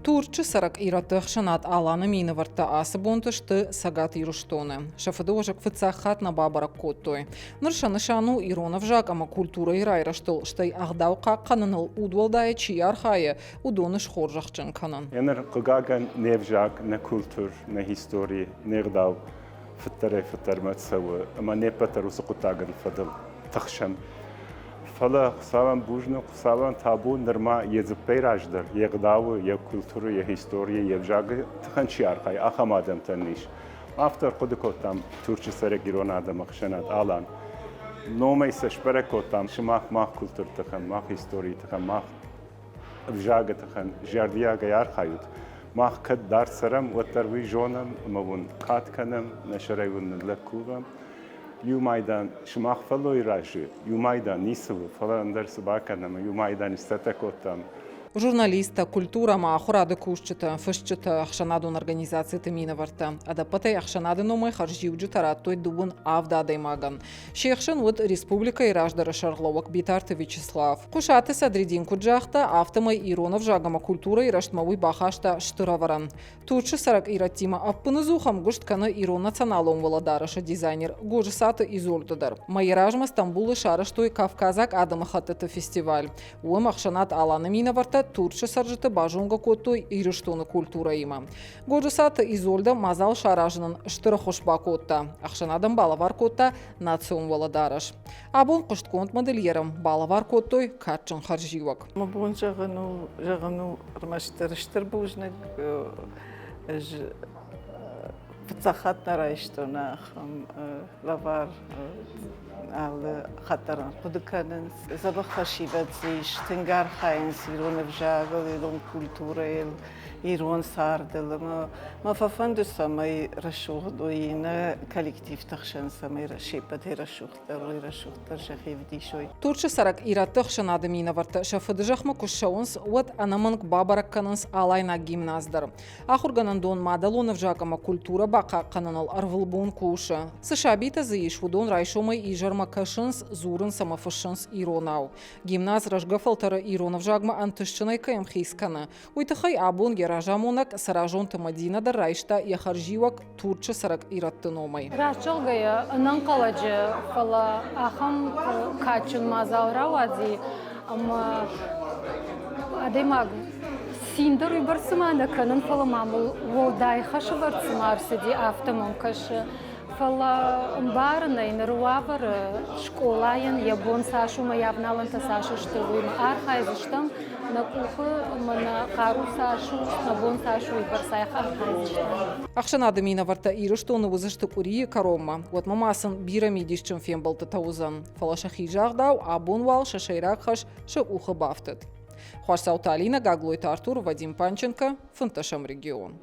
Турчы цӕрӕг ирӕтты ӕхсӕнад Аланы минӕвӕрттӕ ацы бонты сты Цӕгат Ирыстоны. Сӕ фыдыуӕзӕг фыццаг хатт нӕ бабӕрӕг кодтой. Ныр сӕ нысан у ирон ӕвзаг ӕмӕ культурӕйы райрӕзтыл, стӕй ӕгъдау хъахъхъӕныныл удуӕлдайӕ чи архайы, уыдоны схорзӕхджын кӕнын. Ныр, хъыгагӕн, не взаг, нӕ культур, нӕ истори, не гъдау фыддӕрӕй-фыддӕрмӕ цӕуы ӕмӕ не ппӕт дӕр уыцы хъуыддагӕн фӕдыл тыхсӕм. Фӕлӕ Хуыцауӕн бузныг, Хуыцауӕн табу, нырма йӕ дзыппӕй раздӕр йе гъдауы, йӕ культурӕ, йӕ историйы, йе взагы тыхӕн чи архайы, ахӕм адӕмтӕн ис. Афтӕ ӕрхъуыды кодтам Турчы цӕрӕг ирон адӕмы ӕхсӕнад Алан. Номӕй сӕ сбӕрӕг кодтам, сымах мах культуры тыхӕн, мах историйы тыхӕн, мах ӕвзагы тыхӕн зӕрдиагӕй архайут. Мах кӕд дард цӕрӕм, уӕддӕр уый зонӕм ӕмӕ уын кад кӕнӕм, нӕ сӕрӕй уын ныллӕг кувӕм. Иу майдан сымах фӕллойы разы, иу майдан ницы у, фӕлӕ ӕндӕр цы бакӕнӕм, иу майдан сцӕттӕ кодтам. Журналисттӕ, культурӕ ӕмӕ ахуырады кусджытӕ, фысджытӕ, ӕхсӕнадон организациты минӕвӕрттӕ. Ӕдӕппӕтӕй ӕхсӕнады номӕй хӕрзиуджытӕ радтой дыууын авд адӕймагӕн. Се хсӕн уыд республикӕйы раздӕры сӕргълӕууӕг Битарты Вячеслав. Хъуысаты Садридин куыд загъта, афтӕмӕй ирон ӕвзаг ӕмӕ культурӕйы рӕзтмӕ уый бахаста стыр ӕвӕрӕн. Турчы цӕрӕг ирӕттимӕ ӕппыныдзух ӕмгуыст кӕны ирон националон уӕлӕдарӕсы дизайнер Гожысаты Изольда дӕр. Мӕйы размӕ Стамбулы сарӕзтой Кавказаг адӕмыхӕттыты фестиваль. Уым ӕхсӕнад Аланы минӕвӕрттӕ Турчы цӕрджыты базонгӕ кодтой Ирыстоны культурӕимӕ. Годжысаты Изольда мадзал саразынӕн стыр ӕххуыс бакодта. Ӕхсӕнадӕн балӕвар кодта национ уӕлӕдарӕс. Абон хъуыстгонд модельерӕн балӕвар кодтой кадджын хӕрзиуӕг. Мӕ бон зӕгъын у, зӕгъын у ӕрмӕстдӕр стыр бузныг. Ӕз фыццаг хатт нӕ райстон ахӕм лӕвар. Алы хатт дӕр хъуыды кӕнынц. Дзӕбӕх фӕсивӕд дзы ис, тынг архайынц ирон ӕвзагыл, ирон культурӕйыл, ирон цардыл. Ӕмӕ мӕ фӕфӕнды, цӕмӕй рӕсугъд уой нӕ коллективты хсӕн, цӕмӕй се ппӕтӕй рӕсугъддӕр уой, рӕсугъддӕр сӕхи ӕвдисой. Турчы цӕрӕг ирӕтты ӕхсӕнады минӕвӕрттӕ сӕ фыдызӕхмӕ куы ссӕуынц, уӕд ӕнӕмӕнг бабӕрӕг кӕнынц алайнаг гимназ дӕр. Ахуыргӕнӕндон мадӕлон ӕвзаг ӕмӕ культурӕ бахъахъхъӕныныл ӕрвылбон кусы. Цы сабитӕ дзы ис, уыдон райсомӕй изӕрмӕ кӕсынц, дзурынц ӕмӕ фыссынц иронау. Гимназ рӕзгӕ фӕлтӕры ирон ӕвзагмӕ ӕнтыстджынӕй кӕй ӕмхиц кӕны, уый тыххӕй абон йӕ разамонӕг Цӕразонты Мӕдинӕ дӕр райста йӕ хӕрзиуӕг Турчы цӕрӕг ирӕтты номӕй. Раст зӕгъгӕйӕ, ӕнӕнхъӕлӕджы, фӕлӕ ахӕм кадджын мадзал рауадзи, ӕмӕ адӕймаг цин дӕр уыйбӕрц цыма нӕ кӕнын, фӕлӕ ма мыл уӕлдай хӕсӕвӕрд цыма ӕрцыди, афтӕ мӕм кӕсы. Фӕлӕ ӕмбарын ӕй, ныры уавӕры скъолайӕн йӕ бон цас у ӕмӕ йӕ авналӕнтӕ цас сты, уыимӕ архайдзыстӕм, нӕ къухы ӕмӕ нӕ хъару цас у, нӕ бон цас у, уыйбӕрц архайдзыстӕм. Ӕхсӕнады минӕвӕрттӕ Ирыстоны уыдзысты къуырийы кӕронмӕ, уӕдмӕ ма сын бирӕ мидисджын фембӕлдтытӕ уыдзӕн. Фӕлӕ сӕхи загъдау, абон уал сӕ сӕйраг хӕс сӕ къухы бафтыд. Хуасдзауты Алинӕ, Гаглойты Артур, Вадим Панченко, 15 регион.